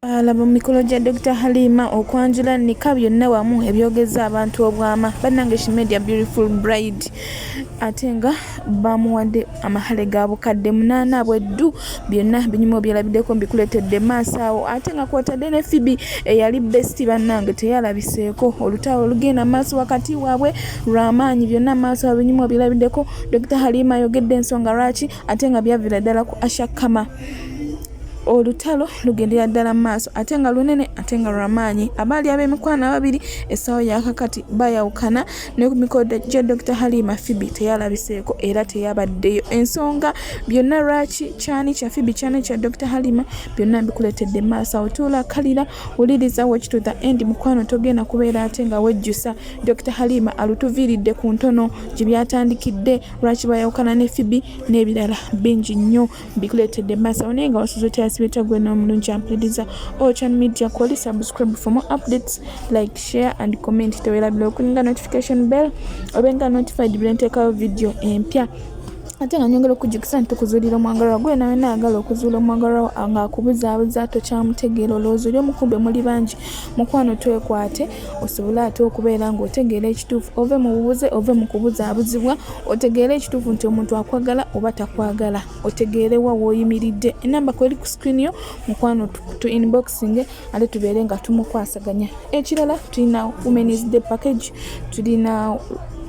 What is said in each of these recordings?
Laba mu mikolo gya Dokita Halima okwanjula nika byonna wamu ebyogeza abantu obwama. Bannange she made a beautiful bride ate nga bamuwadde amahale ga 8,000 bweddu. Byonna binyuma obyerabiddeko mbikuleetedde maaso awo, ate nga kwotadde ne Phoebe eyali besti bannange teyalabiseeko. Olutalo olugenda maaso wakati waabwe lw'amaanyi, byonna maaso awo binyuma obyerabiddeko. Dokita Halima ayogedde ensonga lwaki ate nga byaviira ddala ku Asha Kama. Olutalo lugendera ddala mu maaso ate nga lunene ate nga lwamaanyi. Abaali ab'emikwano ababiri essaawa yakakati bayawukana ne ku mikolo gya Dr. Halima Phoebe teyalabiseeko era teyabaddeyo. Ensonga byonna lwaki kyani kya Phoebe kyani kya Dr. Halima byonna mbikuleetedde mu maaso awo. Tuula kalira wuliriza watch to the end mukwano, togenda kubeera ate nga wejjusa. Dr. Halima alutuviiridde ku ntono gye byatandikidde, lwaki bayawukana ne Phoebe n'ebirala bingi nnyo mbikuleetedde maaso awo. Naye nga wasuze otya asibeta gwe n'omulungi ampuliriza Ochan Media kwoli subscribe for more updates, like, share and comment. Tewerabira okuninga notification bell obenga notified bwe nteekawo video empya. Ate nga nyongera okujjukiza nti tukuzuulira omwagalwa gwe nawe naagala okuzuula omwagalwa ng'akubuzaabuza tokyamutegeera, olowooza oli omukumbe muli bangi. Mukwano twekwate osobole ate okubeera ng'otegeera ekituufu, ove mu bubuze, ove mu kubuzaabuzibwa, otegeere ekituufu nti omuntu akwagala oba takwagala, otegeere wa w'oyimiridde. Enamba kweri ku screen yo mukwano, tu inboxing ate tubeere nga tumukwasaganya. Ekirala tulina Women's Day package, tulina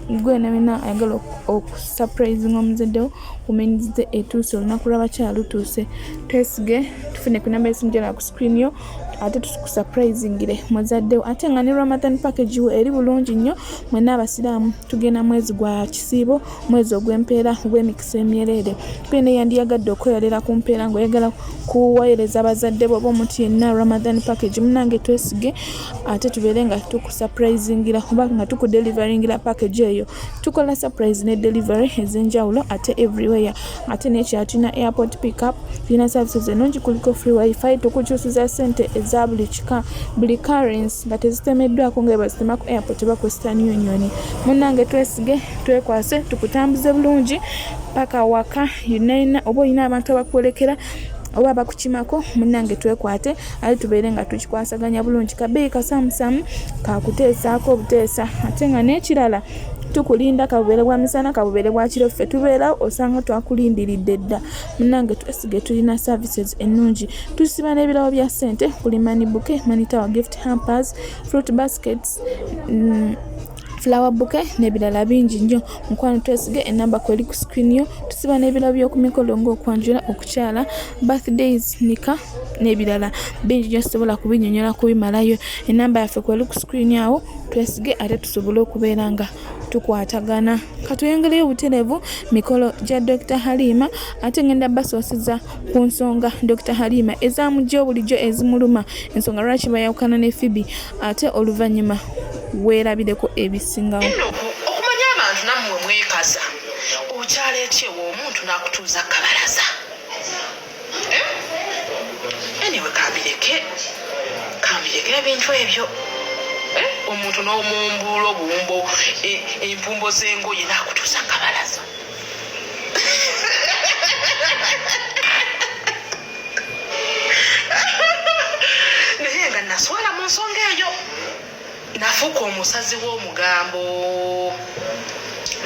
gwe nawena ayagala okusurprising omuzaddewo. Women's Day etuuse, olunaku lw'abakyala lutuuse, twesige tufune ku namba esimu gyala ku screen yo ate tukusurprisingire muzaddewo. Ate nga ne Ramadan package we eri bulungi nnyo. Mwenna abasiraamu tugenda mwezi gwa kisiibo, mwezi ogw'empeera ogw'emikisa emyereere. Twena yandiyagadde okweyolera ku mpeera ng'oyagala kuweereza abazadde bo oba omuntu yenna Ramadan package, munnange twesige ate tubeere nga tukusurprisingira oba nga tukudeliveringira package eyo. Tukola surprise ne delivery ez'enjawulo ate everywhere. Ate n'ekirala tulina airport pickup, tulina services ennungi kuliko free wifi, tukukyusiza ssente eza buli kika, buli currency nga tezitemeddwako nga bazitema ku airport oba ku Western Union. Munnange twesige twekwase tukutambuze bulungi paka waka yonna, oba olina abantu abakwolekera oba abakukimako, munnange twekwate ate tubeere nga tukikwasaganya bulungi. Kabeeyi kasaamusaamu kakuteesaako obuteesa. Ate nga n'ekirala tukulinda, kabubeere bwa misana kabubeere bwa kiro, ffe tubeerawo osanga twakulindiridde dda. Munnange twesige tulina services ennungi, tusiba n'ebirabo bya ssente kuli money bouquet, money tower, gift hampers, fruit baskets, flower bouquet n'ebirala bingi nnyo. Mukwano twesige, enamba kweri ku screen yo. Tusiba n'ebirabo by'oku mikolo ng'okwanjula, okukyala, birthdays, nika n'ebirala bingi nnyo, sobola kubinyonyola kubimalayo. Enamba yaffe kweri ku screen awo, twesige ate tusobole okubeera nga tukwatagana. Katweyongereyo obutereevu mikolo gya Dr. Halima, ate ngenda basooseza ku nsonga Dr. Halima ezamujja bulijjo ezimuluma, ensonga lwaki bayawukana ne Phoebe, ate oluvannyuma weerabireko ebisingawo. Okumanya abantu nammwe mwekaza, okyaleetyewo omuntu n'akutuuza kabalaza. Anyway, kambireke kambireke ebintu ebyo. Omuntu n'omumbuula obuwumbo, empumbo z'engoye n'akutuuza kabalaza. Naye nga naswala mu nsonga eyo, nafuuka omusazi w'omugambo.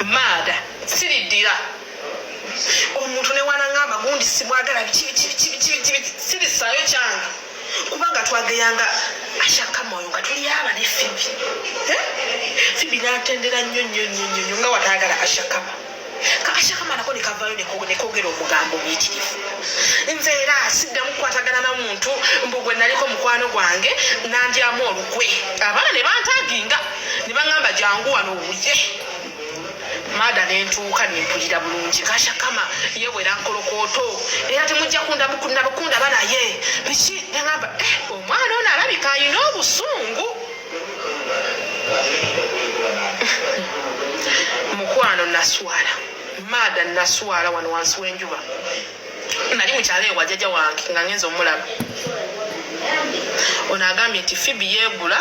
Maada siriddira omuntu newanaŋŋamba gundi simwagala biki biki biki biki biki biki, sirisaayo kyange kubanga twageyanga ashaka moyo nga tuli aba ne Phoebe. Phoebe n'atendera nnyo nnyo nnyo nnyo nnyo nga wataagala ashakama. Ka ashakama nako ne kavaayo ne kogera omugambo muyitirivu. Nze era siddamu kukwatagana na muntu mbu gwe naliko mukwano gwange nandyamu olukwe. Abaana ne bantaginga ne baŋŋamba jangu wano owulire. Maada nentuuka nempulira bulungi kashakama yewera nkolokooto era temujja kundaba naye biki. Neŋamba omwana ono alabika ayina obusungu. Mukwano naswala, maada naswala wano wansi w'enjuba. Nali mukyalo ewa jjajja wange nga ngenza omulaba. Ono agambye nti Phoebe yeegula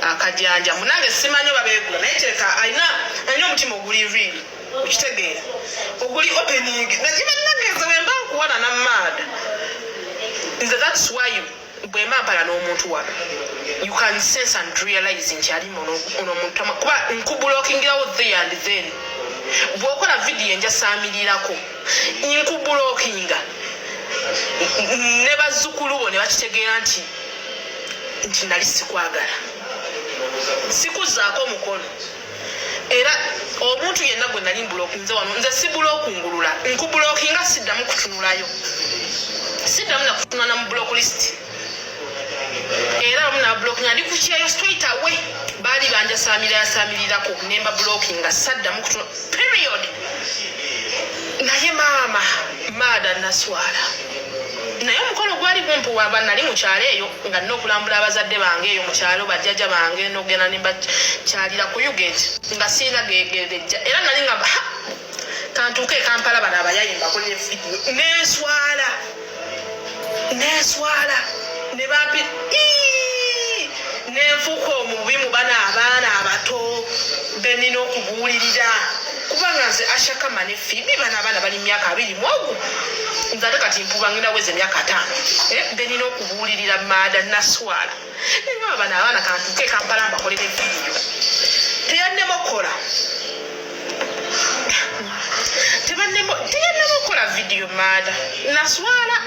akajanja. Munange simanyi oba beegula, naye kireka alina omutima oguli real, okitegeera, oguli opening. Naye bannange nze wemba nkuwana namaada nze, that's why. Bwemba mpala n'omuntu wano, you can sense and realize nti ali muno ono omuntu kuba nkubulokingirawo there and then. Bw'okola vidiyo enjasaamirirako, nkubulokinga ne bazzukulu bo ne bakitegeera nti nali sikwagala, sikuzaako omukono. Era omuntu yenna gwe nali mbulokinze wano, nze sibulokungulula, nkubulokinga, siddamu kutunulayo, siddamu nakutunula na mu block list. Era abamu nababulokinga ndi kukyeyo straight away, baali banjasamira yasamirirako nemba bulokinga, saddamu kutunula, period. Naye maama maada naswala, naye omukolo gwali gumpuwaba. Nali mukyalo eyo nga nina okulambula abazadde bange eyo mukyalo, bajjajja bange, nogenda nembakyalira ku ugate nga siina gegerejja. Era nali nga ha, kantuuke e Kampala, bano abayayi mbakolere vidiyo. Nenswala, nenswala ne bampi Ii! Nenfuuka omubi mu bano abaana abato benina okubuulirira, kubanga nze Ashakama ne Fibi, bano abaana bali myaka 21, nze ate kati mpuba ngenda weza emyaka 50. Eh, benina okubuulirira. Maada naswala, nengamba bano abaana kantuuke e Kampala mbakolere vidiyo. Teyannema okukola, teyannema okukola vidiyo. Maada naswala,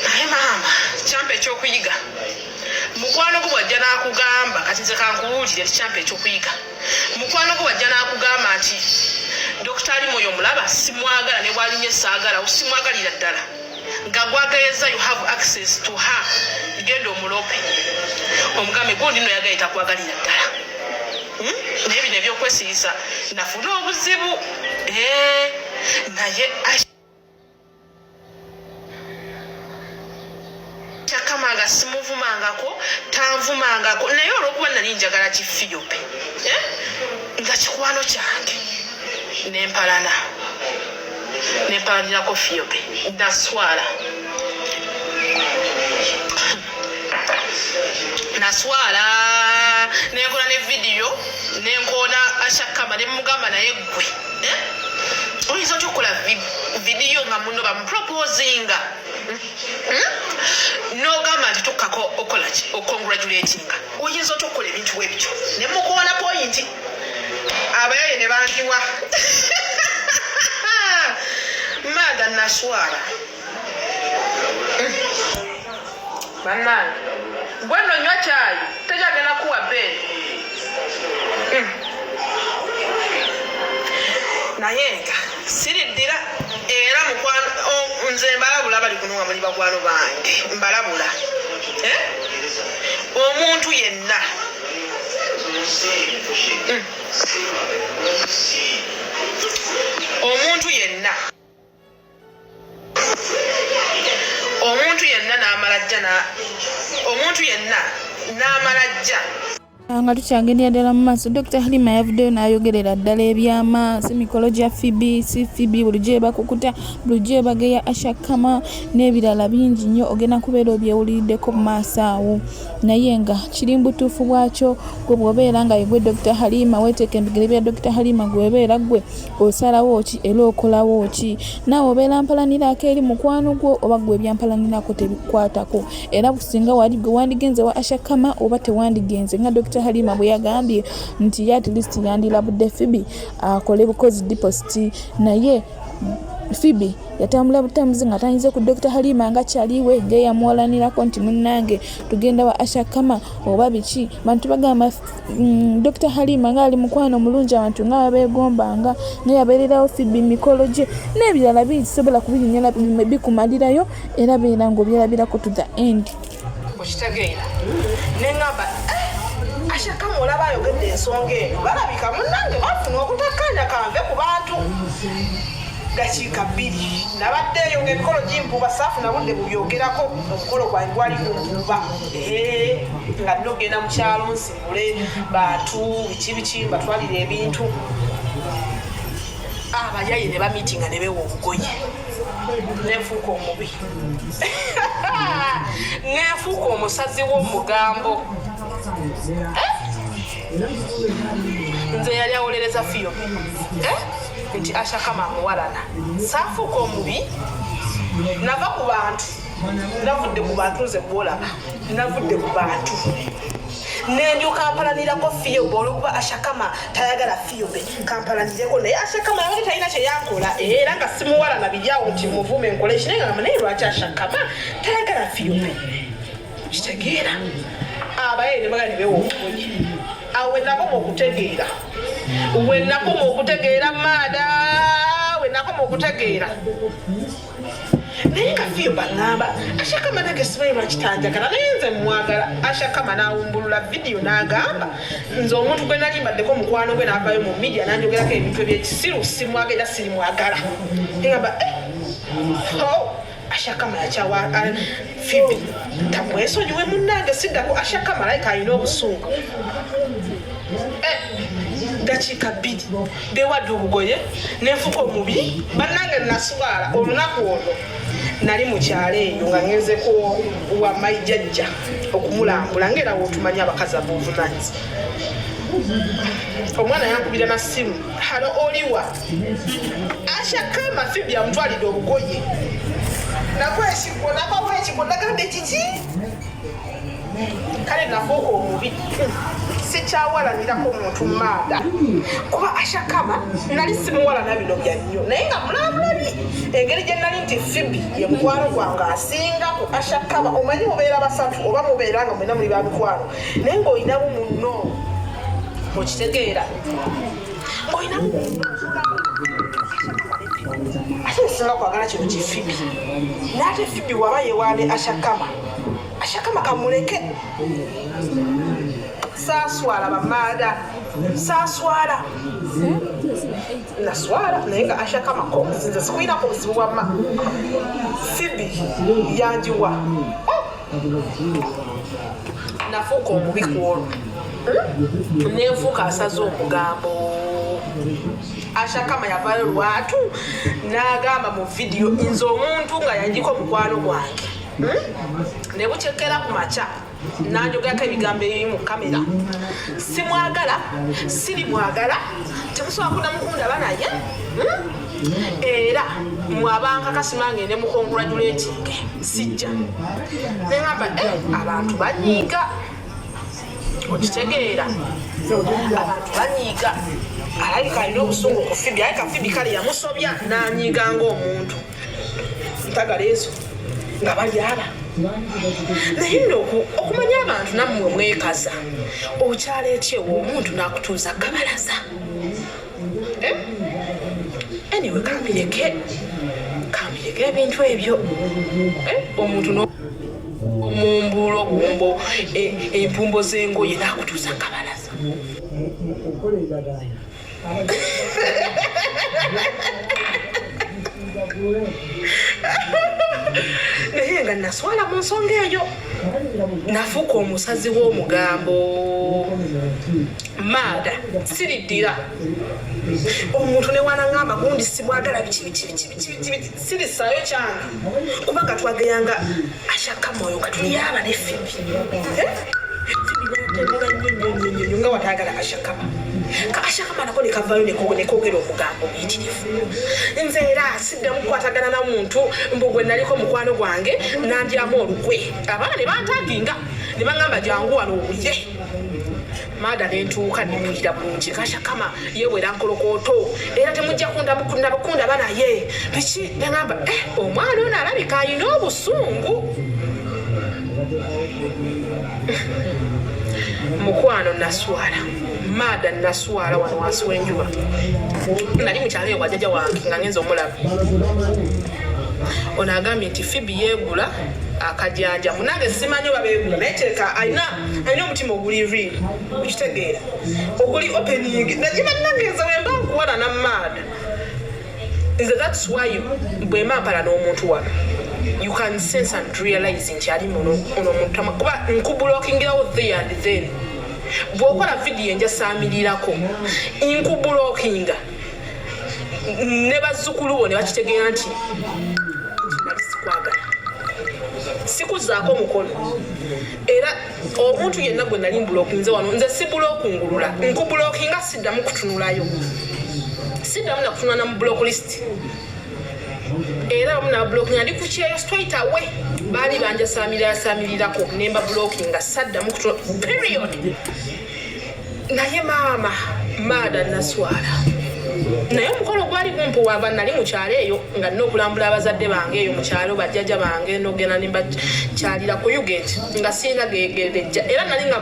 naye maama kyampa ekyokuyiga. Mukwano gwo bwajja n'akugamba, kati nze kankubuulire, tikyampa ekyokuyiga. Mukwano gwo bwajja n'akugamba nti Dokita ali moyo omulaba simwagala, ne bwalinye saagala, simwagalira ddala, nga gwagayeza, you have access to her, genda omulope, omugambe gundi no yagaye takwagalira ddala. Naye bino ebyokwesiisa nafuna obuzibu. Eh, naye Kyakamanga simuvumangako, tanvumangako, naye olwokuba nali njagala kifiyope, eh? Nga kikwano kyange, nempalana, nempalanirako fiyope, naswala, naswala, nenkola ne vidiyo, nenkoona Ashakama, nemugamba naye gwe, eh? Oyinza otya okukola vidiyo nga muno bamuproposinga? Hmm? Nogamba nti tukkako okolaki, ocongratulatinga, oyinza otya okukola ebintu bwebityo? Nemukoona point, abayaye ne bandiwa. Maada naswala. Bannange, gwe nno nywa kyayi, tekyagenda kuwa ben. Naye nga siriddira era mukwano, nze mbalabula, bali kuno nga muli bakwano bange, mbalabula. Eh? Omuntu yenna. Omuntu yenna, omuntu yenna n'amala ajja na omuntu yenna n'amala ajja. Nga tukyagendera ddala mu maaso, Dr Halima yavuddeyo n'ayogerera ddala ebyama, si mikolo gya Fibi, si Fibi, bulijjo ebakukuta, bulijjo ebageya Ashakama n'ebirala bingi nnyo, ogenda kubeera obyewuliriddeko mu maaso awo. Naye nga kiri mu butuufu bwakyo, gwe bw'obeera nga yegwe Dr Halima, weeteeka ebigere bya Dr Halima, gwebeera gwe osalawo ki era okolawo ki? Naawe obeera mpalaniraako eri mukwano gwo, oba gwe ebyampalanirako tebikukwatako? Era singa wali gwe wandigenze wa Ashakama oba tewandigenze, nga Dr Halima bwe yagambye nti ye at least yandirabudde Phoebe akole bukozi deposit, naye Phoebe yatambula butambuzi nga tayinze ku Dr Halima nga kyaliwe ng'eyamuwalanirako nti munnange tugenda wa Ashakama oba biki. Bantu bagamba Dr Halima nga ali mukwano mulungi, abantu nga babeegombanga, nga yabeererawo Phoebe mikolo gye n'ebirala bingi, sobola kubinyonyola bikumalirayo, era beera ng'obyerabirako to the end. Okitegeera? Neŋamba eh, Ashakama olaba ayogedde ensonga eno, balabika munnange bafuna obutakkaanya, kanve ku bantu. Dakiika 2 nabadde eyo ngaemikolo gimpuuba, saafuna budde bubyogerako. Omukolo gwange gwali gumpuuba nga nina okugenda mu kyalo nsimbule bantu biki biki, mbatwalire ebintu. Abayaye ne bamiitinga ne bewa obugoye, nenfuuka omubi, nenfuuka omusazi w'omugambo. Eh? Nze yali awolereza fiyo, eh? Nti Ashakama amuwalana, saafuuka omubi, nava ku bantu. Navudde ku bantu nze gwolaba, navudde ku bantu nendyoka mpalanirako Fiyobe olwokuba Ashakama tayagala Fiyobe, kampalanireko naye. Ashakama yabadde talina kyeyankola era nga simuwala na biryawo nti muvume nkole kinaye ngamba naye lwaki Ashakama tayagala Fiyobe? Kitegeera abaye ne bagala nebewa obugoye. Awo wenakoma okutegeera, wenakoma okutegeera maada, wenakoma okutegeera. Naye nga Fiyo baŋŋamba Ashakama nange simanyi lwaki tanjagala, naye nze mwagala. Ashakama n'awumbulula vidiyo n'agamba, nze omuntu gwe nali mbaddeko mukwano gwe n'avaayo mu media n'anjogerako ebintu ebyekisiru, simwagala, sirimwagala. Ngamba eh, oh, Ashakama yakyawa Fibi, tamwesonyiwe munnange, siddako. Ashakama alayika alina obusungu. Eh, dakiika 2 bewadde obugoye nenfuka omubi. Bannange, naswala olunaku olwo. Nali mukyalo eyo nga ngenzeko wa maijajja okumulambula, ngaera wotumanya abakazi abovunanyizibwa. Omwana yankubira na simu, "Hello, oliwa? Ashakama Fibi amutwalidde obugoye." Nakwekigwo nakwekigwo, nagamba ekiki? Kale nafuuka omubi, sikyawalanirako muntu maada, kuba Ashakama nali simuwalana bino bya nnyo, naye nga mulabulabi engeri gye nali nti Fibi ye mukwano gwange asinga ku Ashakama. Omanyi mubeera basatu oba mubeera nga mwena muli ba mikwano, naye ng'olinamu munno, okitegeera, ng'olinamu munno, ate nsinga kwagala kino kifibi. Naate Fibi waba yewaane Ashakama, Ashakama kamuleke. Saaswala bamaada, saaswala, naswala, naye nga Ashakama ko nze sikulinako buzibu. Bwamma Fibi yanjiwa. Oh! Nafuuka omubi ku olwo. Nenfuuka asaze omugambo. Ashakama yavaayo lwatu n'agamba mu vidiyo, nze omuntu nga yagiko mukwano gwange, Ne bukyekera ku makya nanjogerako ebigambo ebiri mu kamera, simwagala, sirimwagala, temusobola kuddamu kundaba naye. Era mwabankakasima ngende mu congratulating, sijja. Neŋamba eh, abantu banyiiga, okitegeera, abantu banyiiga. Alabika alina obusungu ku Fibi, alabika Fibi kale yamusobya n'anyiiga ng'omuntu ntagala ezo nga bali aba. Naye nno okumanya abantu nammwe mwekaza, okyala ekyewa omuntu n'akutuuza kabalaza. Eh? Anyway, kambireke, kambireke ebintu ebyo. Eh? Omuntu nomumbuula obumbo, empumbo z'engoye n'akutuuza kabalaza. Okola endagaano. Naye nga naswala mu nsonga eyo, nafuuka omusazi w'omugambo maada, siriddira omuntu newanaŋamba gundi simwagala, biki biki biki biki biki biki, sirisaayo kyange, kubanga twageyanga Ashakama oyo nga tuli aba ne Fibi. Eh? Fibi natemula nnyo nnyo nnyo nnyo nnyo nga watayagala Ashakama. Ka Ashakama nako ne kavaayo nekogera omugambo muyitirivu. Nze era siddamu kukwatagana na muntu mbu gwe naliko mukwano gwange nandyamu olukwe. Abaana ne bantaginga ne baŋŋamba, "Jangu wano owulire." Maada nentuuka nempulira bulungi Kashakama yewera nkolokooto, era temujja kundaba naye biki. Neŋamba eh, omwana ono alabika alina obusungu. Mukwano, naswala maada, naswala wano wansi w'enjuba. Nali mukyalo ewa jjajja wange nga ngenza omulaba. Ono agambye nti Fibi yeegula akajanja. Munange simanyi oba beegula, naye kireka alina omutima oguli real, okitegeera, oguli opening. Naye bannange, nze wemba nkuwala namaada, nze that's why bwemba mpala n'omuntu wano, you can sense and realize nti ali muno ono omuntu kuba nkublokingirawo there and then. Bw'okola vidiyo enjasaamirirako, nkublockinga ne bazzukulu bo ne bakitegeera nti nali sikwagala, sikuzaako mukono. Era omuntu yenna gwe nali mblockinze wano, nze siblokungulula, nkublockinga, siddamu kutunulayo, siddamu nakutunula na mu block list. Era abamu nabablockinga ndi ku kyeyo straight away, baali banjasamira yasamirirako nemba blockinga, saddamu kutu period. Naye maama maada naswala, naye omukolo gwali gumpuwava. Nali mukyalo eyo nga nina okulambula abazadde bange eyo mukyalo, bajjajja bange, nogenda nembakyalirako ugate nga sirina gegerejja. Era nali nga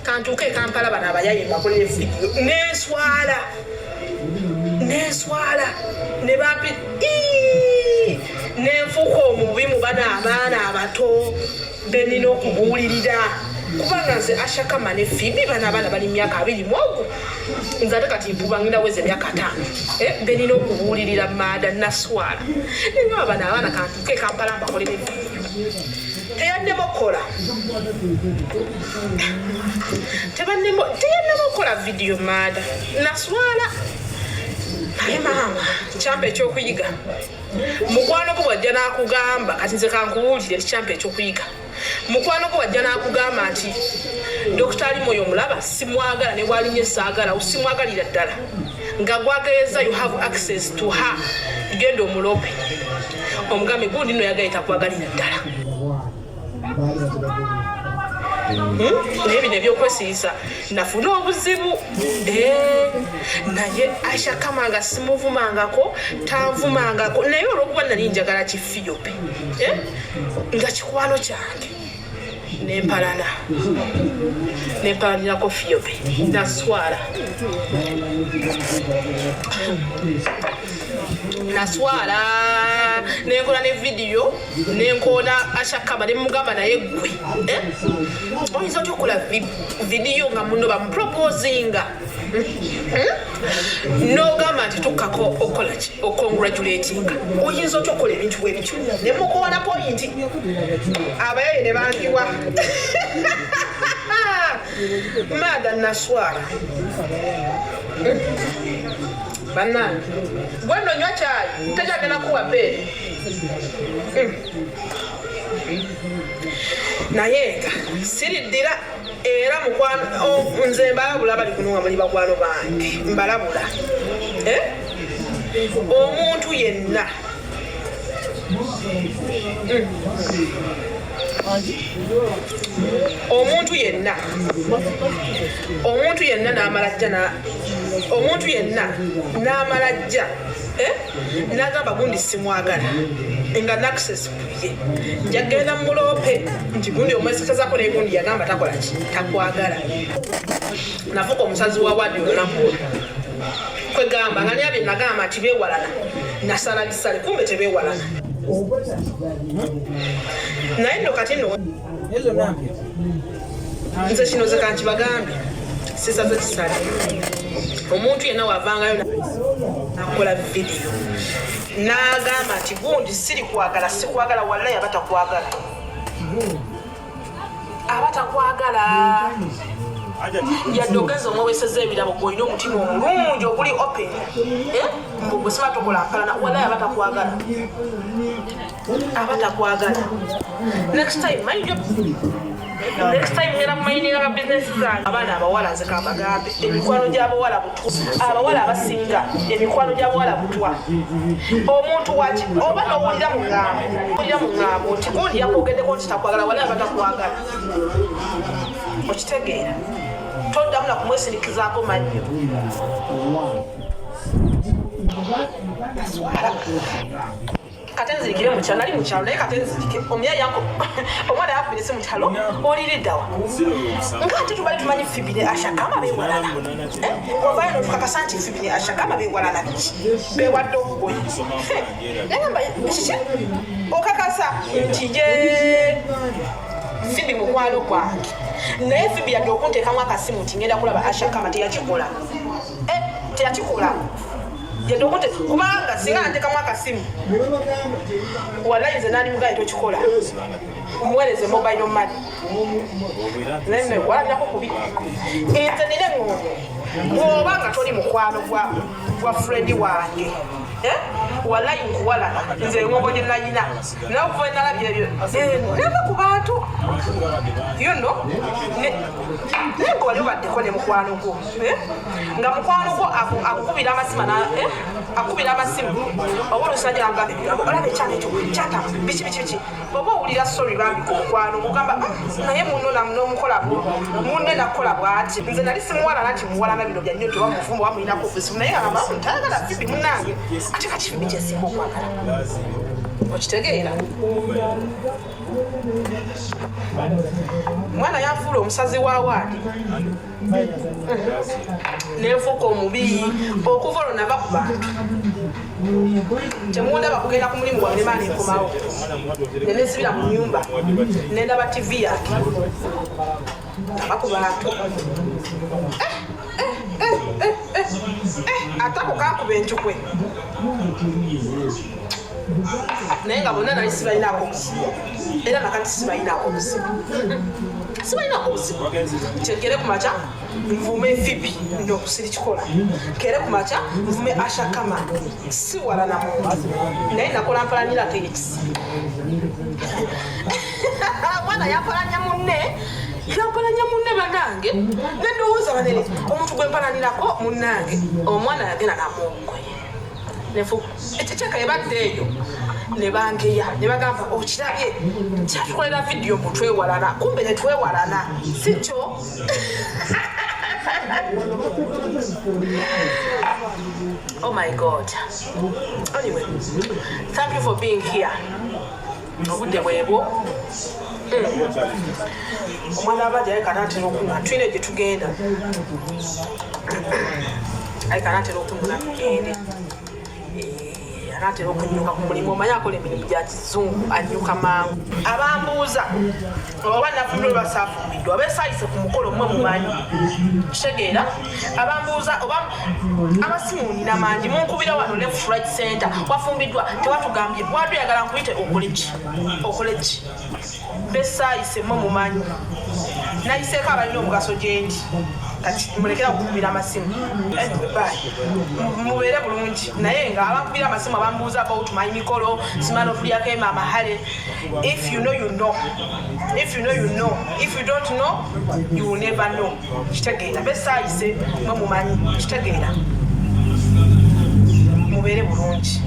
kantuuke e Kampala, bano abayaye mbakolere vidiyo. Nenswala, nenswala ne bampi nenfuuka omubi mu bano abaana abato benina okubuulirira, kubanga nze Ashakama ne Fibi, bano abaana bali myaka 20 mu, nze ate kati mpuba ngenda weza emyaka 50, benina okubuulirira. Maada naswala, nengamba bano abaana kantuuke e Kampala mbakolere vidiyo. Teyannema okukola, teyannema okukola vidiyo. Maada naswala, naye maama kyampa ekyokuyiga. Mukwano gwo bwajja n'akugamba, kati nze kankubuulire nti kyampa ekyokuyiga. Mukwano gwo bwajja n'akugamba nti Dokita Alimoyo omulaba simwagala, ne bwalinye saagala, simwagalira ddala, nga gwageyeza, you have access to her, genda omulope omugambe gundi no yagaye takwagalira ddala. Naye bino ebyokwesiisa nafuna obuzibu. Naye Aisha Kama nga simuvumangako, tanvumangako, naye olwokuba nali njagala kifiyope, nga kikwano kyange, nempalana, nempalanirako fiyope. Naswala, naswala, nenkola ne vidiyo nenkoona Ashakama nemugamba, naye gwe, eh? Oyinza otya okukola vidiyo nga muno bamuproposinga, Nogamba nti tukkako okukolaki, ocongratulatinga? Oyinza otya okukola ebintu bwe bityo? Nemukoona point, abayaye ne bangiwa. Maada naswala. Bannange, gwe nno nywa kyayi, tekyagenda kuwa beeri. Naye nga siriddira era mukwano, nze mbalabula, bali kuno nga muli bakwano bange, mbalabula, Eh? Omuntu yenna, omuntu yenna, omuntu yenna n'amala ajja omuntu yenna n'amala ajja, eh? N'agamba gundi simwagala, nga n'access kuye, njagenda muloope nti gundi omwesekezako, naye gundi yagamba takola ki, takwagala. Nafuuka omusazi wa wadi olunaku olwo. Kwegamba nga nabye nagamba nti bewalana, nasala bisale, kumbe tebewalana. Naye nno kati nno nze kino ze kankibagambe, sisaze kisale. Omuntu yenna wavangayo nakola vidiyo n'agamba nti gundi siri kwagala, sikwagala, wallayi aba takwagala, aba takwagala. Yadde ogenza omweweseza ebirabo, gweolina omutima omulungi oguli open, eh? Mbu gwe siba tokola mpalana, wallayi aba takwagala, aba takwagala. Next time, mind your next time ngenda kumayininga ka bizinesi zange. Abaana abawala, nze kambagambe, emikwano gy'abawala butwa. Abawala abasinga emikwano gy'abawala butwa. Omuntu waki oba nowulira mugambo, owulira mugambo nti gundi yakwogeddeko nti takwagala, wala aba takwagala, okitegeera? Toddamu nakumwesirikizaako mannyo. Naswala. Kate nzirikire mukyalo, nali mukyalo, naye kate nzirike. Omuya yanko omwana yakubira esimu kyalo, oliriddawa? Nga ate tubali tumanyi Fibi ne Ashakama bewalana. Wavayo notukakasa nti Fibi ne Ashakama bewalana, biki bewadde obugoye. Nagamba kiki, okakasa nti ye Fibi mukwano gwange, naye Fibi yadde okunteekamu akasimu nti ngenda kulaba Ashakama teyakikola. Teyakikola yadde okunte, kubanga singa antekamu akasimu, wallahi nze nani mugaye tokikola, muweereze mobile money. Naye walabirako kubi. Nze nina eŋŋombo, bw'oba nga toli mukwano gwa friend wange, eh? Wallahi nkuwalana. Nze eŋŋombo gye nayina, naye okuva nalabye ebyo, nava ku bantu naye nga wali obaddeko ne mukwano gwo, eh? Nga mukwano gwo akukubira amasima na, eh? Akubira amasimu oba olusajja nga olaba ekyana ekyo kyatama biki biki biki. Oba owulira sorry bambi ku mukwano ogamba, ah, naye munno n'omukola munne nakukola bwati. Nze nali simuwalana nti muwalana bino bya nnyo nti oba mufumbo oba mulinako obuzibu, naye nga ngamba ntayagala Fibi munnange, ate kati Fibi kyensinga okwagala, okitegeera? Mwana yanfuula omusazi wa waadi nenfuuka omubi. Okuva olwo nava ku bantu, temundaba kugenda ku mulimu gwange, nemala nenkomawo nenesibira mu nyumba nendaba TV yange. Nava ku bantu. Ate ako kankuba encukwe, naye nga bonna nali sibalinaako obuzibu, era nakati sibalinaako obuzibu, sibalinaako obuzibu. Kyekere ku makya nvume Fibi? No, sirikikola. Kere ku makya nvume Ashakama? Siwala na muntu, naye nakola mpalanirako ekisibi. Mwana yampalanya munne, yampalanya munne. Banange, nendowooza banene omuntu gwe mpalanirako munnange, omwana yagenda namuomugoye ekyeka ebadde eyo ne bangeya ne bagamba, okirabye kyatukolera vidiyo mbu twewalana, kumbe netwewalana si kyo. Oh my God. Anyway, thank you for being here. Obudde bwebwo. Omwana abadde aye kanatera okunywa, tulina gye tugenda, aye kanatera okunywa tugende. Anaatera okunyuka ku mulimu, omanyi akola emirimu gya kizungu, anyuka mangu. Abambuuza oba nafumbirwa oba saafumbiddwa, abesaayise ku mukolo mmwe mumanyi, kitegeera. Abambuuza oba amasimu nina mangi, munkubira wano left, right, center. Wafumbiddwa? Tewatugambye. Wadu yagala nkuyite okole ki? Okole ki? Besaayise mmwe mumanyi, nayiseeko abalina omugaso gyendi. Kati mulekera okukubira amasimu. Anyway, bye, mubeere bulungi. Naye nga abankubira amasimu, abambuuza about my mikolo, simala otulyako ema amahale, if you know, you know. If you know, you know. If you don't know, you will never know, kitegeera. Besaayise mwe mumanyi, kitegeera. Mubeere bulungi.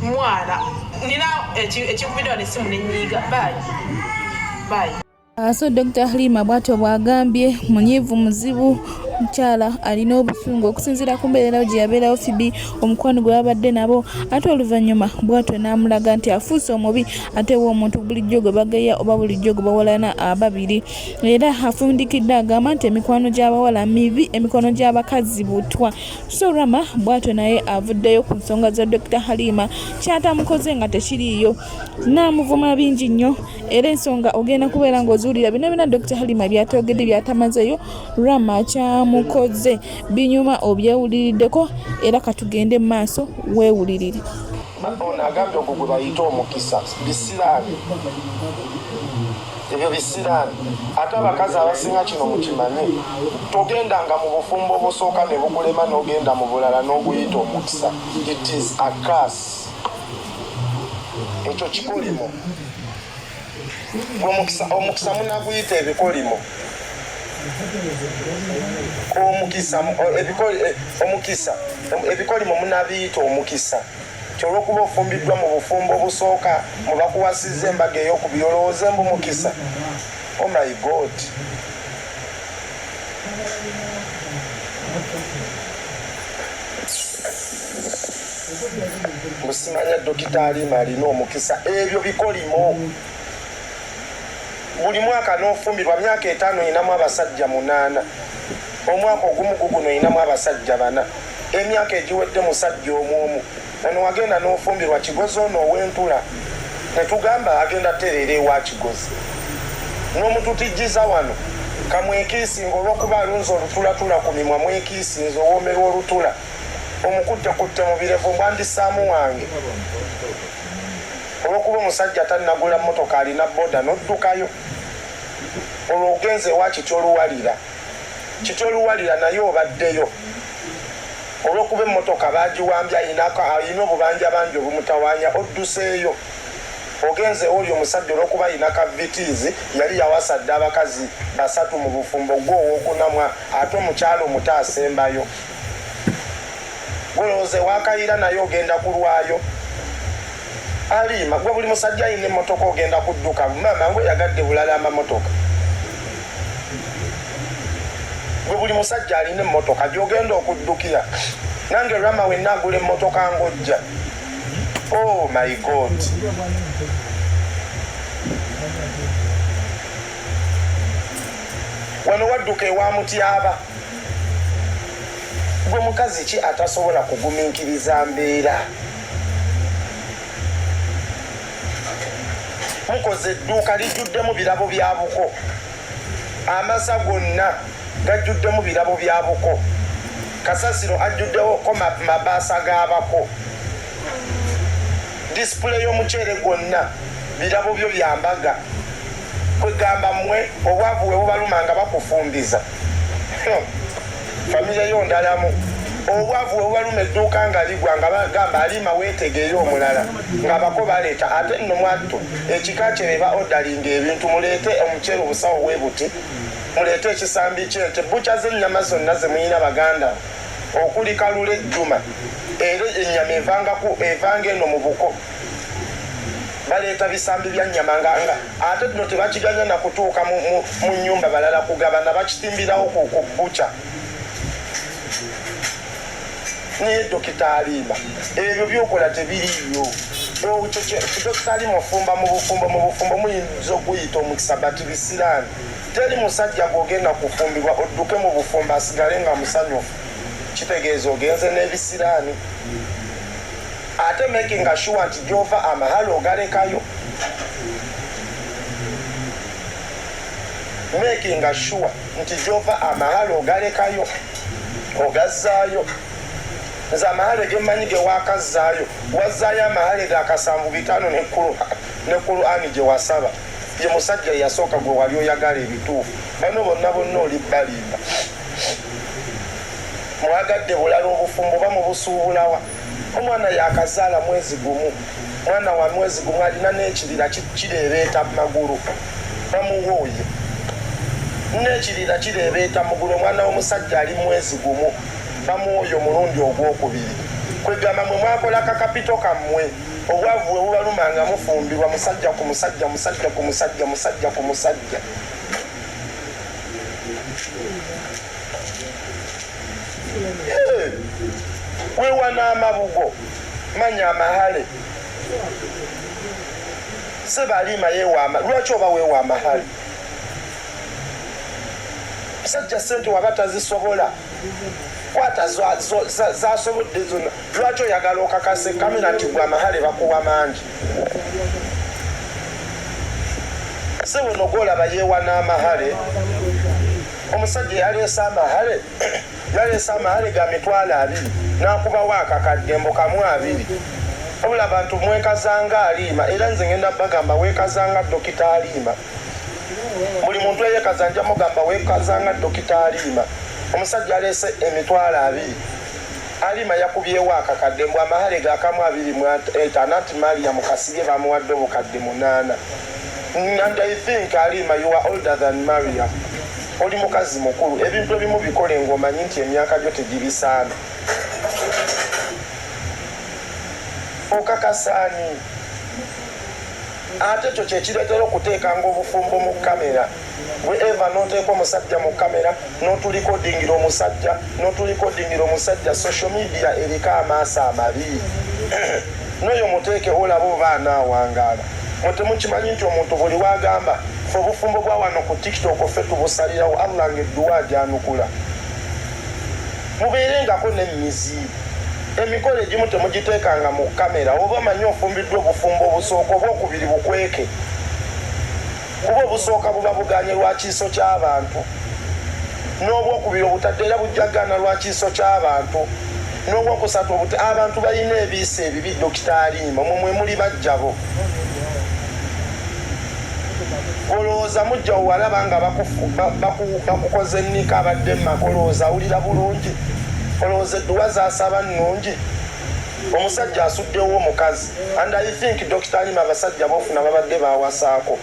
Mwana nina ekinkubiddwa nesimu nenyiiga. Bye bye. So Dr. Halima bw'atyo bw'agambye, munyiivu, muzibu, mukyala alina obusungu okusinziira ku mbeererawo gye yabeerawo Fibi, omukwano gwe babadde nabo, ate oluvannyuma bw'atyo n'amulaga nti afuuse omubi, ate wa omuntu bulijjo gwe bageya oba bulijjo gwe bawalana ababiri. Era afundikidde agamba nti emikwano gy'abawala mibi, emikwano gy'abakazi butwa. So Rama bw'atyo naye avuddeyo ku nsonga za Dr. Halima, kyatamukoze nga tekiriiyo, n'amuvuma bingi nnyo. Era ensonga ogenda kubeera ng'ozuulira bino byonna Dr. Halima byatogedde, byatamazeeyo, Rama kyamukoze binyuma, obyewuliriddeko. Era katugende mu maaso weewulirire. Ono agambye ogwo gwe bayita omukisa. Bisiraani ebyo, bisiraani. Ate abakazi abasinga kino mukimanye, togendanga mu bufumbo obusooka ne bukulema n'ogenda mu bulala n'oguyita omukisa. It is a curse. Ekyo kikolimo. Omukisa, omukisa munaguyita ebikolimo. Omukisa omukisa, ebikolimo munabiyita omukisa. Kyolwokuba ofumbiddwa mu bufumbo obusooka, mubakuwasizza embaga eyokubiri, olowooza embu mukisa. Oh my God. Musimanya Dokita Alima alina omukisa. Ebyo bikolimo. Buli mwaka n'ofumbirwa, myaka 5 oyinamu abasajja munaana, omwaka ogumu guguno oyinamu abasajja bana, emyaka egiwedde musajja omu omu. Ono wagenda n'ofumbirwa Kigozi ono ow'entula, netugamba agenda tereera ewa Kigozi, n'omututijjiza wano kamwekiisinga olw'okuba alunze olutulatula ku mimwa. Mwekiisinze owoomerwa olutula, omukuttekutte mu birevu mbwandisaamu wange. Olw'okuba omusajja tannagula mmotoka, alina boda, n'oddukayo. Olwo ogenze ewa Kityo Luwalira, Kityo Luwalira naye obaddeyo. Olw'okuba emmotoka baagiwambye, alina obubanja bangi obumutawaanya, odduseeyo, ogenze oli omusajja olw'okuba alina ka Vitz. Yali yawasa dde abakazi basatu mu bufumbo, gwe owookunamwa, ate omukyalo omuto asembayo. Golowooza ewakayira naye ogenda kulwayo. Aliima gwe buli musajja alina emmotoka ogenda kudduka. Maama ng'oyagadde bulala amamotoka. Gwe buli musajja alina emmotoka gy'ogenda okuddukira. Nange Rama wenna agula emmotoka ng'ojja. Oh my God. Wano wadduka ewa Mutyaba. Gwe mukazi ki atasobola kugumiikiriza mbeera? Mukoze edduuka lijjuddemu birabo bya buko. Amasa gonna gajjuddemu birabo bya buko. Kasasiro ajjuddewoko mabaasa g'abako. Display y'omuceere gwonna birabo byo bya mbaga. Kwegamba mmwe obwavu we bubaluma nga bakufumbiza. Famire yo ndalamu. Obwavu we bubaluma edduuka nga ligwa nga bagamba alima weetegeeyo omulala ng'abako baleeta ate nno mwattu ekika kye be ba odalinga ebintu muleete omuceere obusawo bwe buti muleete ekisambi ky'ente bbuca z'ennyama zonna ze muyina baganda okuli Kalule Juma era ennyama evanga eno mu buko. Baleeta bisambi bya nnyama nga nga ate no tebakiganya na kutuuka mu, mu, mu nnyumba balala kugabana bakitimbirawo ku, ku bbuca. Naye Dokita Aliima ebyo byokola tebiriiyo. Dokita Aliima ofumba mu bufumbo mu bufumbo muyinza okuyita omukisa but bisiraani. Teri musajja gwogenda kufumbirwa odduke mu bufumbo asigale nga musanyufu. Kitegeeza ogenze n'ebisiraani. Ate making sure nti gyova amahale ogalekayo. Making sure nti gyova amahale ogalekayo ogazzaayo. Nze amahale gemmanyi ge waakazzaayo, wazzaayo amahale ga kasanvu bitaano ne Qur'an gye wasaba. Ye musajja eyasooka gwe wali oyagala ebituufu. Bano bonna bonna oli balimba. Mwagadde bulala obufumbo oba mubusuubulawa? Omwana yaakazaala mwezi gumu, mwana wa mwezi gumu alina n'ekirira kireebeeta mu magulu. Bamuwooye. N'ekirira kireebeeta mugulu, omwana w'omusajja ali mwezi gumu bamuwooye omulundi ogwokubiri. Kwegamba mwe mwakola kakapito kammwe. Obwavu bwe bubaluma nga mufumbirwa musajja ku musajja, musajja ku musajja, musajja ku musajja. Wewana amabugo manya amahale Sebalima yewa lwaki oba wewa amahale musajja sente waba tazisobola kwata zasobodde zonna lwaki oyagala okakase kamera nti gwe amahale bakuwa mangi sebo nogolaba yewa n'amahale omusajja yaleese amahale yaleese amahale ga 20,000 n'akubawo akakadde mbu kamu abiri. Wabula abantu mwekazanga Aliima era nze ngenda bagamba weekazanga Dokita Aliima. Buli muntu eyekaza nja mugamba weekazanga Dokita Aliima. Omusajja aleese 20,000. Aliima yakubyewo akakadde mbu amahale ga kamu 25 anti Mariam Kasirye bamuwadde 800,000. And I think Aliima you are older than Mariam. Oli mukazi mukulu ebintu ebimu bikole ng'omanyi nti emyaka gyo tegibisaana. Okakasaani ate ekyo kyekireetera okuteekanga obufumbo mu kamera. Gwe Eva n'oteeka omusajja mu kamera n'otulikodingira omusajja n'otulikodingira omusajja social media eriko amaaso amabi. N'oyo muteeke olaba oba anaawangaala. Mwe temukimanyi nti omuntu buli w'agamba ffe obufumbo bwa wano ku TikTok ffe tubusalirawo Allah ng'edduwa agyanukula. Mubeerengako n'emmizi. Emikolo egimu temugiteekanga mu kamera oba omanyi ofumbiddwa obufumbo obusooka obwokubiri bukweke. Kuba obusooka buba buganye lwa kiiso ky'abantu. N'obwokubiri obutadde era bujja kugaana lwa kiiso ky'abantu. N'obwokusatu obute abantu balina ebiiso ebibi Dokita Aliima mwe mwe muli bajjabo. Olowooza mujja wo walaba nga bakukoze nnika abadde mu maka olowooza awulira bulungi? Olowooza edduwa z'asaba nnungi? Omusajja asuddewo omukazi and I think Dokita Alima abasajja b'ofuna babadde baawasaako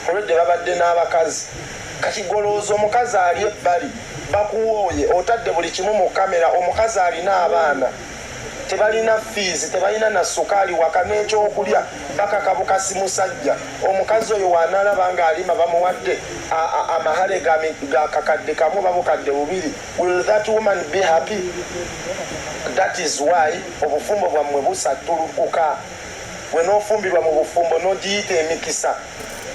already babadde n'abakazi. Kati gwe olowooza omukazi ali ebbali bakuwooye otadde buli kimu mu kamera omukazi alina abaana. Tebalina fiizi, tebalina na sukaali waka n'ekyokulya, bakaka bukasi musajja. Omukazi oyo wanalaba nga alima bamuwadde amahale ga kakadde kamu oba bukadde bubiri, will that woman be happy? That is why obufumbo bwammwe busattulukuka. Gwe n'ofumbirwa mu bufumbo n'ogiyita emikisa,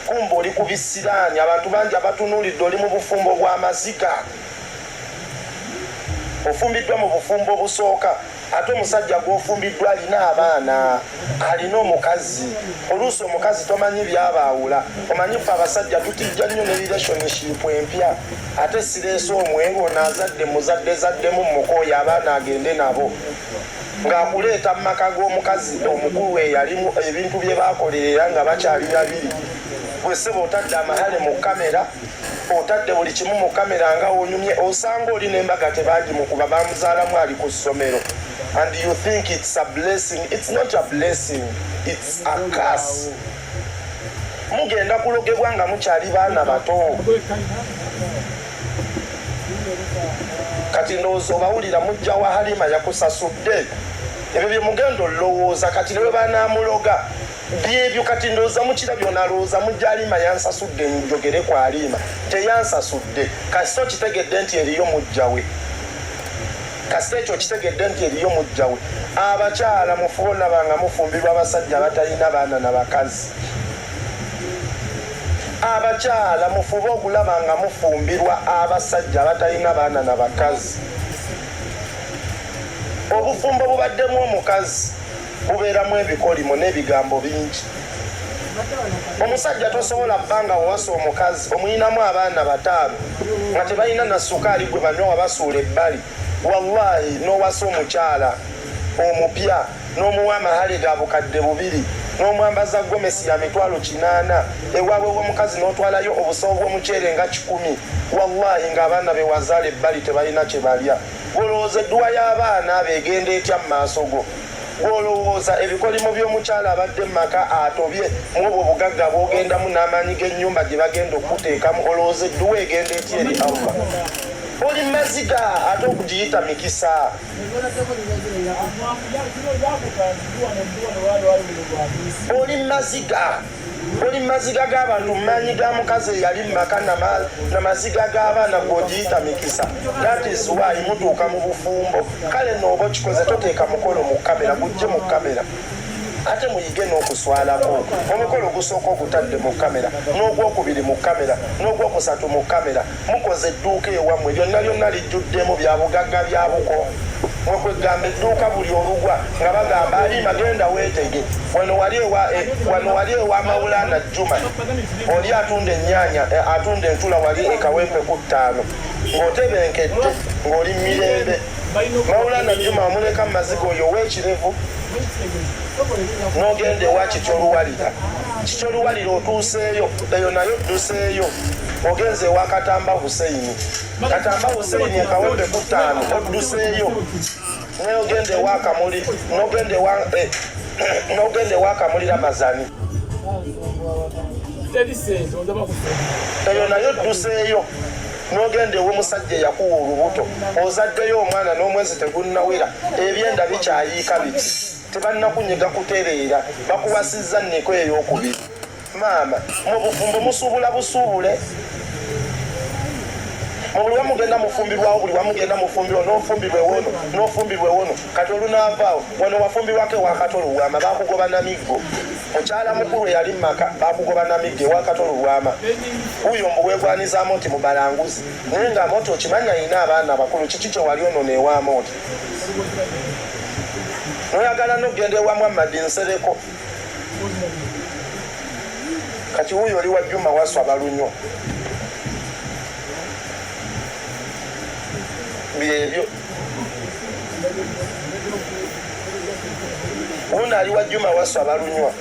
kumba oli ku bisiraani. Abantu bangi abatunuulidde, oli mu bufumbo bw'amaziga. Ofumbiddwa mu bufumbo obusooka, ate omusajja gw'ofumbiddwa alina abaana, alina omukazi. Oluusi omukazi tomanyi byabaawula. Omanyi ffe abasajja tutijja nnyo ne relationship empya, ate sireese omweru ono azadde muzadde zaddemu mukooya abaana agende nabo, ng'akuleeta mu maka g'omukazi omukulu eyalimu ebintu bye baakolerera nga bakyali babiri. Gwe ssebo otadde amahale mu kamera, otadde buli kimu mu kamera nga onyumye, osanga oli n'embaga tebagimukuba, bamuzaalamu ali ku ssomero, and you think it's a blessing. It's not a blessing, it's a curse. Mugenda kulogebwa nga mukyali baana bato. Kati ndowooza obawulira, mujja wa Halima yakusasudde ebyo bye mugenda olowooza. Kati ne bwe banaamuloga byebyo. Kati ndowooza mukirabye, onalowooza mujja Halima yansasudde njogere ku Halima. Teyansasudde. Kasita okitegedde nti eriyo mujja we, kasita ekyo okitegedde nti eriyo mujja we. Abakyala, mufuba olaba nga mufumbirwa abasajja abatalina baana na bakazi. Abakyala, mufube okulaba nga mufumbirwa abasajja abatalina baana na bakazi. Obufumbo bubaddemu omukazi bubeeramu ebikolimo n'ebigambo bingi. Omusajja tosobola bbanga wawasa omukazi omuyinamu abaana bataano nga tebalina na sukaali gwe banywa, wabasuula ebbali. Wallahi, n'owasa omukyala omupya n'omuwa amahale ga 2000, n'omwambaza gomesi ya 800,000, ewaabwe w'omukazi n'otwalayo obusawo bw'omuceere nga 100, wallahi ng'abaana be wazaala ebbali tebalina kye balya. Gwolowooza edduwa y'abaana abo egenda etya mu maaso go? Gwolowooza ebikolimo by'omukyala abadde mu maka atobye mu obwo obugagga bw'ogendamu n'amaanyi g'ennyumba gye bagenda okukuteekamu, olowooza edduwa egenda etya eri Allah? Oli maziga, ate okugiyita mikisa. Oli maziga, oli maziga g'abantu, maanyi ga mukazi eyali mu maka namaziga g'abaana, gw'ogiyita mikisa. That is why mutuuka mu bufumbo. Kale nooba okikoze, toteeka mukolo mu kamera, gujje mu kamera. Ate muyige n'okuswalako. Omukolo ogusooka ogutadde mu kamera, n'ogwokubiri mu kamera, n'ogwokusatu mu kamera. Mukoze edduuka ewammwe lyonna lyonna lijjuddemu bya bugagga bya buko. Mwekwegamba edduuka buli olugwa nga bagamba, "Alima, genda weetege." Wano wali ewa wano wali ewa Mawulana Juma oli atunda ennyaanya, atunda entula wali ekawempe ku ttaano, ng'otebenkedde, ng'oli mirembe. Mawulana Juma omuleka mu maziga oyo ow'ekirevu, n'ogenda ewa Kikyoluwalira. Kikyoluwalira otuuseeyo eyo nayo odduseeyo, ogenze ewa Katamba Huseini. Katamba Huseini ekawempe ku ttaano, odduseeyo n'ogenda ewa Kamuli, n'ogenda ewa Kamuli Ramazani, eyo nayo odduseeyo n'ogenda ew'omusajja eyakuwa olubuto. Ozaddeyo omwana n'omwezi tegunnawera, ebyenda bikyayiika biti, tebannakunyiga kutereera, bakuwasizza nniko ey'okubiri. Maama, mu bufumbo musuubula busuubule. Mu buli wamugenda mufumbirwawo, buli wamugenda mufumbirwa, n'ofumbirwa ewono, n'ofumbirwa ewono. Kati olunaavaawo wano wafumbirwako ewa Kato Lubwama, bakugoba na miggo. Mukyala mukulu eyali mu maka bakugoba na miggo ewa Kato Lubwama. Wuyo mbu weegwanizaamu nti mubalanguzi, naye nga Amooti okimanyi ayina abaana abakulu. Kiki kye wali onona ewa Amooti? Noyagala n'okugenda ewa Muhammadi Nsereko. Kati wuyo oli wa Juma Waswa Balunywa. Byebyo, wuno ali wa Juma Waswa Balunywa.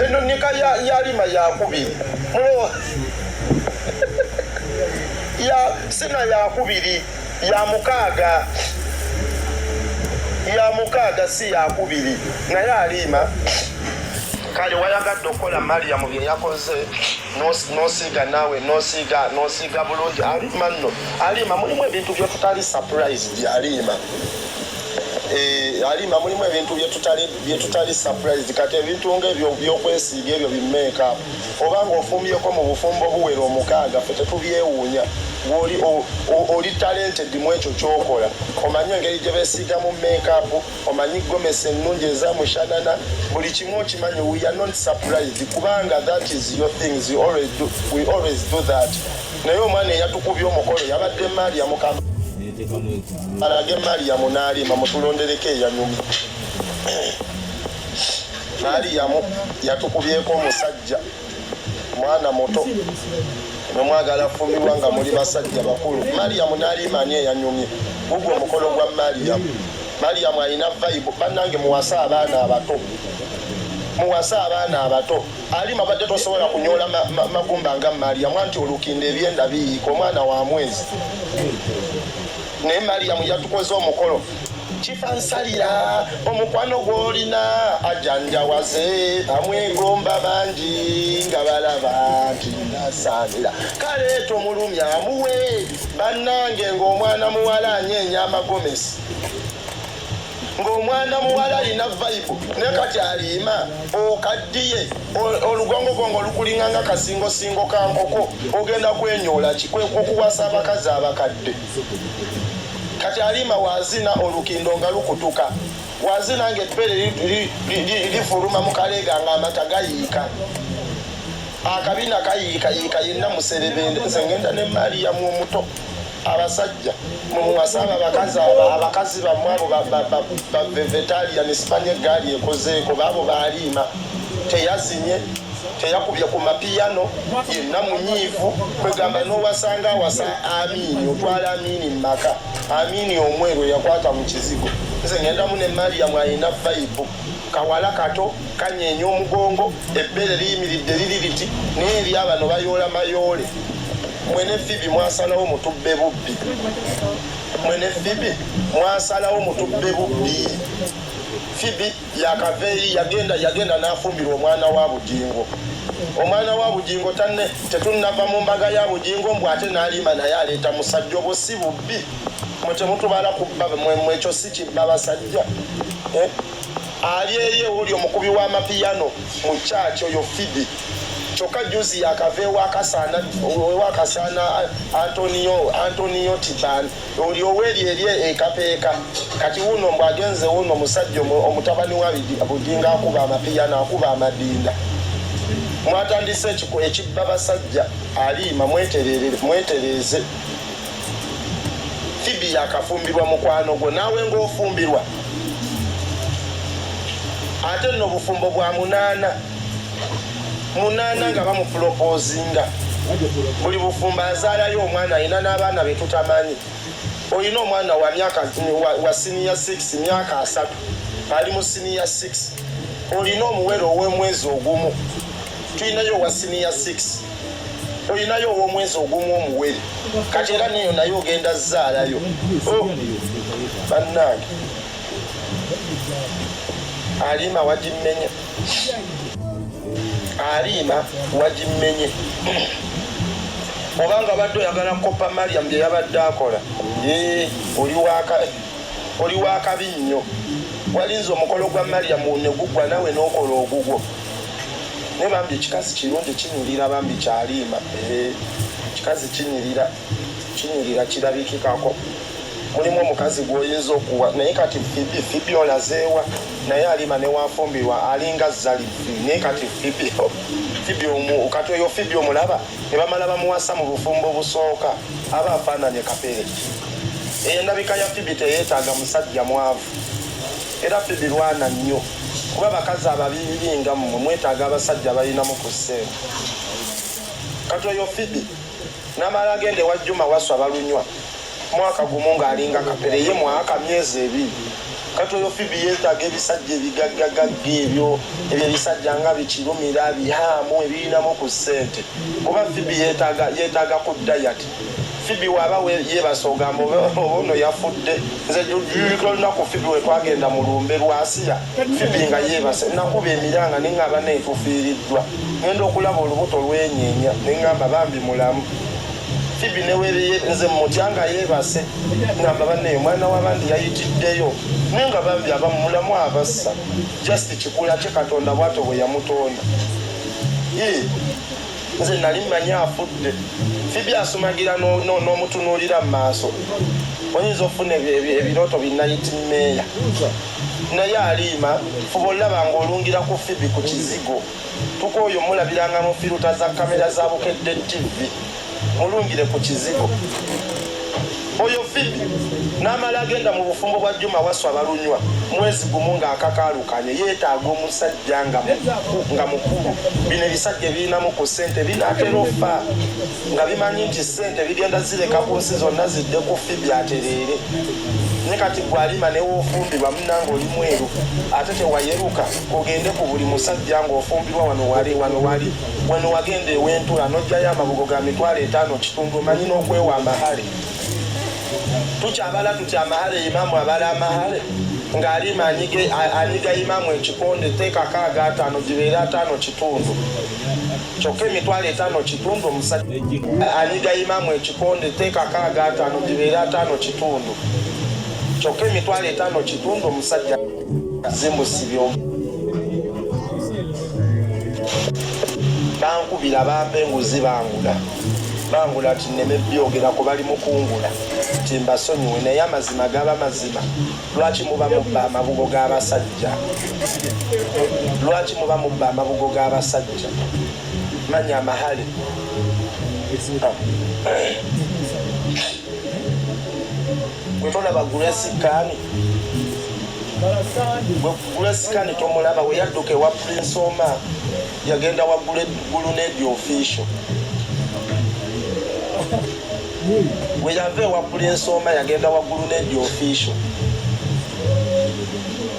Eno nika yalima yakubiri mulo ya sina yakubiri, ya mukaaga, ya mukaaga, si yakubiri. Naye aliima kale wayagadde okukola Mariyamu bye yakoze. Nosiiga naawe, nosiiga, nosiiga bulungi. Alima nno, Alima mulimu ebintu byetutali surprised. Alima, Alima mulimu ebintu byetutali surprised. Kati ebintu ngaebyo byokwesiiga, ebyo bi makeup, oba nga ofumbyeko mu bufumbo buwera 6, ffe tetubyewuunya. Oli talented mu ekyo kyokola. Omanyi engeri gye beesiigamu makeup, omanyi gomesi ennungi ezamushanana, buli kimu okimanyi. We are not surprised kubanga that is your things, you always do, we always do that. Naye omwana eyatukubye omukolo yabadde Mariamu. Alage Mariamu n'Alima, mutulondereko eyanyumye. Mariamu yatukubyeko omusajja mwana muto, nomwagala fumbirwa nga muli basajja bakulu. Mariamu n'Alima, ani eyanyumye? Gugwo omukolo gwa Mariamu. Mariamu alina vibe. Bannange, muwase abaana abato, muwase abaana abato. Alima badde tosobola kunyola magumba nga Mariamu, anti olukinda ebyenda biyiika omwana wa mwezi. Naye Mariamu yatukoze omukolo. Kifansalira omukwano gw'olina ajanjawaze, amwegomba bangi nga balaba nti nasaanira. Kale tomulumya, amuwe. Bannange, ng'omwana muwala anyeenya amagomesi, ng'omwana muwala alina vibe. Naye kati Aliima okaddiye, olugongogongo lukulinga nga kasingosingo ka nkoko. Ogenda kwenyola ki? Okuwasa abakazi abakadde. Kati Alima wazina olukindo nga lukutuka, wazina nga ebbere lifuluma mu kaleega, nga amata gayiika, akabina kayiikayiika, yenna muserebende. Nze ngenda ne Mariyamu omuto. Abasajja mumuwasa abo abakazi, abo abakazi bammwe abo bavevetalian, simanya egaali ekozeeko baabo. Baaliima teyazinye, teyakubye ku mapiyano, yenna munyiivu. Kwegamba n'owasanga awasa Amiini, otwala Amiini mu maka, Amiini omweru eyakwata mu kizigo. Nze ngendamu ne Mariyamu, alina vibe. Kawala kato kanyeenya omugongo, ebbere liyimiridde liri liti, naye eri abano bayoola mayoole. Mwene Fibi mwasalawo mutubbe bubbi, mwene Fibi mwasalawo mutubbe bubbi. Fibi yakava eri yagenda n'afumbirwa omwana wa Bugingo. Omwana wa Bugingo tanne, tetunnava mu mbaga ya Bugingo, mbw ate n'Alima naye aleeta musajja. Obwo si bubbi? Mwe temutubala kubba? Mwe ekyo si kibba basajja? Eh? Ali eri ewoli omukubi w'amapiyano mu kyaki oyo Fibi. Kyokka juzi yakava ewakasaana Antonio Tiban, oli oweri eri ekapeeka. Kati wuno mbw agenze wuno omusajja omutabani wa Bugingo akuba amapiyano, akuba amadinda. Mwatandise ekibba basajja. Aliima, mwetereeze. Fibi yakafumbirwa mukwano gwo, naawe ng'ofumbirwa, ate nno obufumbo bwa munaana munaana nga bamuproposinga. Buli bufumbo azaalayo omwana, alina n'abaana betutamanyi. Olina omwana wa myaka wa senior 6, myaka 30, ali mu senior 6. Olina omuwere ow'omwezi ogumu, tulinayo owa senior 6, olinayo ow'omwezi ogumu omuwere. Kati era neyo naye ogenda zaalayo. Oh, bannange, Alima wagimmenye, Alima wagimmenye. Obanga obadde oyagala kopa Mariam bye yabadde akola, oli wakabi nnyo. Walinze omukolo gwa Mariam ne gugwa, nawe n'okola ogugwo. Naye bambi ekikazi kirungi, kinyirira. Bambi kyaliima, kikazi kinyirira, kinyirira, kirabikikako. Mulimu omukazi gw'oyinza okuwa. Naye kati Fibi, Fibi olazeewa? Naye Alima newafumbirwa alinga Zalifi. Naye kati Fibi, Fibi omu, kati oyo Fibi omulaba ne bamala bamuwasa mu bufumbo busooka, aba afaananye kapere. Endabika ya Fibi teyeetaaga musajja mwavu. Era Fibi lwana nnyo, kuba bakazi ababibibi nga mmwe mwetaaga abasajja balinamu ku ssente. Kati oyo Fibi namala agenda ewa Juma Waswa, balunywa mwaka gumu ng'alinga kapere. Ye mwaka, myezi 2. Kati oyo Fibi yeetaaga ebisajja ebigaggagagga, ebyo ebisajja nga bikirumira bihaamu ebirinamu ku ssente, kuba Fibi yeetaaga ku diet. Fibi waba yebase ogamba oba ono yafudde. Nze jujukira olunaku Fibi we twagenda mu lumbe lwa Asiya, Fibi nga yeebase, nakuba emiranga ne ŋŋamba naye tufiiriddwa. Ŋŋenda okulaba olubuto lwenyeenya ne ŋŋamba bambi mulamu. Fibi ne weereye nze mutya nga yeebase, ŋŋamba bannaye omwana w'abandi yayitiddeyo naye nga bambi aba mulamu abassa. Just kikula kye Katonda bw'atyo bwe yamutonda. Yee. Nze nali mmanyi afudde. Phoebe asumagira n'omutunuulira mu maaso. Oyinza okufuna ebirooto bi nightmare. Naye Aliima, fuba olaba ng'olungira ku Phoebe ku kizigo. Tukooye omulabiranga mu firuta za kamera za Bukedde TV. Mulungire ku kizigo. Oyo Phoebe n'amala agenda mu bufumbo bwa Juma Wasswa Balunywa mwezi gumu ng'akakaalukanye. Yeetaaga omusajja nga nga mukulu. Bino ebisajja ebirinamu ku ssente binaatera ofa nga bimanyi nti ssente bigenda zireka ku nsi zonna zidde ku Phoebe atereere. Ne kati gwe alima ne w'ofumbirwa munnange oli mweru ate tewayeruka ogende ku buli musajja ng'ofumbirwa wano wali wano wali wano wagenda ew'entula n'oggyayo amabugo ga 50,000 kitundu omanyi n'okwewa amahale. Tukyabala tuti amahale imamu abala amahale ng'alima anyiga imamu ekikonde teekako agaataano gibeere ataano kitundu kyokka 50,000 omusajja anyiga imamu ekikonde teekako agaataano gibeere ataano kitundu kyokka 50,000 omusajja zimusibye bankubira bampa enguzi bangula bangula nti nneme byogerako bali mukungula nti mbasonyiwe naye amazima gaba mazima. Lwaki muba mubba amabugo g'abasajja? Lwaki muba mubba amabugo g'abasajja? Manya amahale. Gwe tolaba Grace Khan? Gwe Grace Khan tomulaba we yadduka ewa Prince Omar yagenda wa Gulunedi official. We yava ewa Prince Omar yagenda wa Gulunedi official.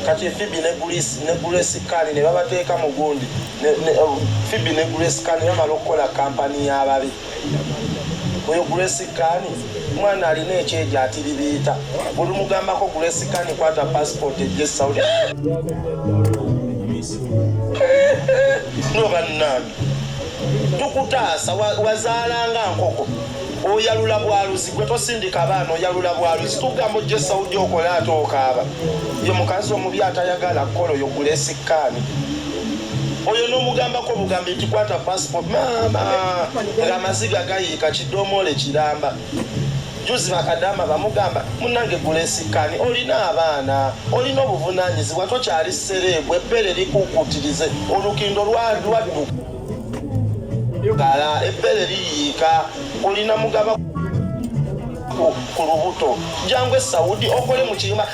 Kati Phoebe ne Grace ne Grace Khan ne babateeka mu gundi ne Phoebe ne Grace Khan bamala okukola kampani y'ababi. Oyo Grace Khan mwana alina ekyejo atiribiita. Olumugambako Grace Khan kwata passport ejje Saudi. No bannange tukutaasa wazaalanga nkoko oyalula bwaluzi gwe tosindika abaana oyalula bwaluzi tugamba ojje Saudi okole ate okaaba ye mukazi omubi atayagala kukola oyo Grace Khan oyo n'omugambako obugambi nti kwata passport maama ng'amaziga gayiika kidomoole kiramba. Juzi bakadaama bamugamba munnange Grace Khan olina abaana olina obuvunaanyizibwa tokyali sereebu ebbere likukuutirize olukindo lwadduka ebbere liyiika olina mugaba ku lubuto jangu e Saudi okole mu kiyumba.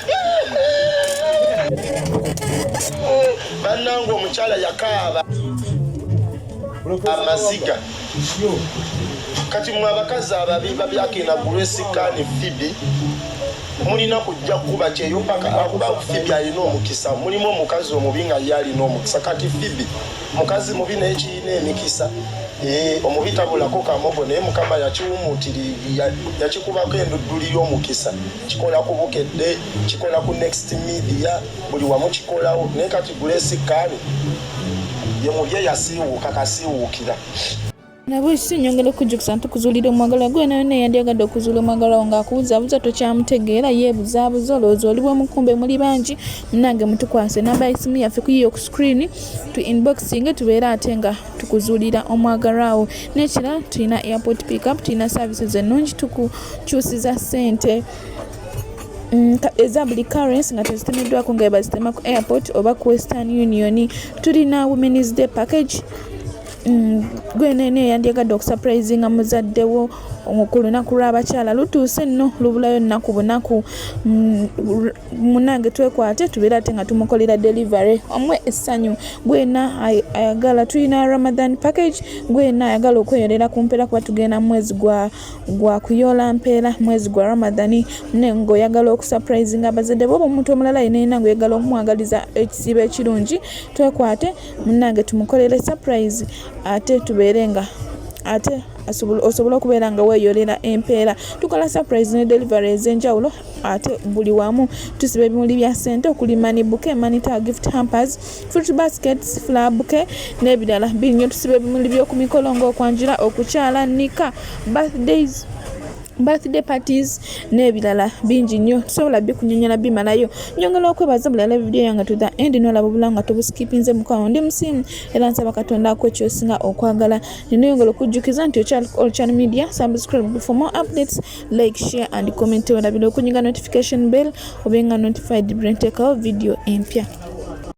Bannange omukyala yakaaba amaziga. Kati mwe abakazi ababi babyakina Grace Khan Phoebe mulina kujja kukuba kyeyo paka akuba Phoebe alina omukisa. Mulimu omukazi omubi nga ye alina omukisa. Kati Phoebe mukazi mubi naye kirina emikisa. Omubi tabulako kamogo naye Mukama yakiwumuutiri yakikubako endudduli y'omukisa. Kikola ku Bukedde, kikola ku Next Media, buli wamu kikolawo. Naye kati Grace Khan ye mubi eyasiiwuuka kasiiwuukira. Nabwe si nyongera okujjukiza nti tukuzuulira omwagalwa gwe nayo naye yandyagadde okuzuula omwagalwa wo ng'akubuzaabuza tokyamutegeera yeebuzaabuza olowooza oli bw'omukumbe muli bangi munnange mutukwase namba y'essimu yaffe ku yiyo ku screen tu inboxing tubeere ate nga tukuzuulira omwagalwa wo. N'ekirala tulina airport pickup, tulina services ennungi tukukyusiza ssente eza buli currency nga tezitemeddwako nga bazitema ku airport oba ku Western Union. Tulina Women's Day package. Gwe nene yandyagadde okusurprisinga muzadde wo ku lunaku lw'abakyala lutuuse nno lubulayo nnaku bunaku munnange twekwate tubeere ate nga tumukolera delivery omwe essanyu. Gwena ayagala tulina Ramadan package gwena ayagala okweyolera ku mpeera kuba tugenda mwezi gwa kuyoola mpeera mwezi gwa Ramadhan ne ng'oyagala okusurprisinga abazadde bo oba omuntu omulala yenna yenna ng'oyagala okumwagaliza ekisiibo ekirungi twekwate munnange tumukolere surprise ate tubeere nga ate Osobole okubeera nga weeyolera empeera. Tukola surprise ne delivery ez'enjawulo, ate buli wamu tusiba ebimuli bya ssente okuli money bouquet, money tag, gift hampers, fruit baskets, flower bouquet n'ebirala bingi nnyo. Tusiba ebimuli by'oku mikolo ng'okwanjula, okukyala, nika, birthdays, birthday parties n'ebirala bingi nnyo. Tusobola bikunyonyola bimalayo. Nyongera okwebaza buli alaba vidiyo yange to the end, nolaba obulamu nga tobuskipinze. Mukwano, ndi musiimu era nsaba Katonda akuwa ekyosinga okwagala. Neneyongera okujjukiza nti okyali all channel media, subscribe for more updates, like, share and comment. Olabira okunyiga notification bell obenga notified bwe nteekawo video empya.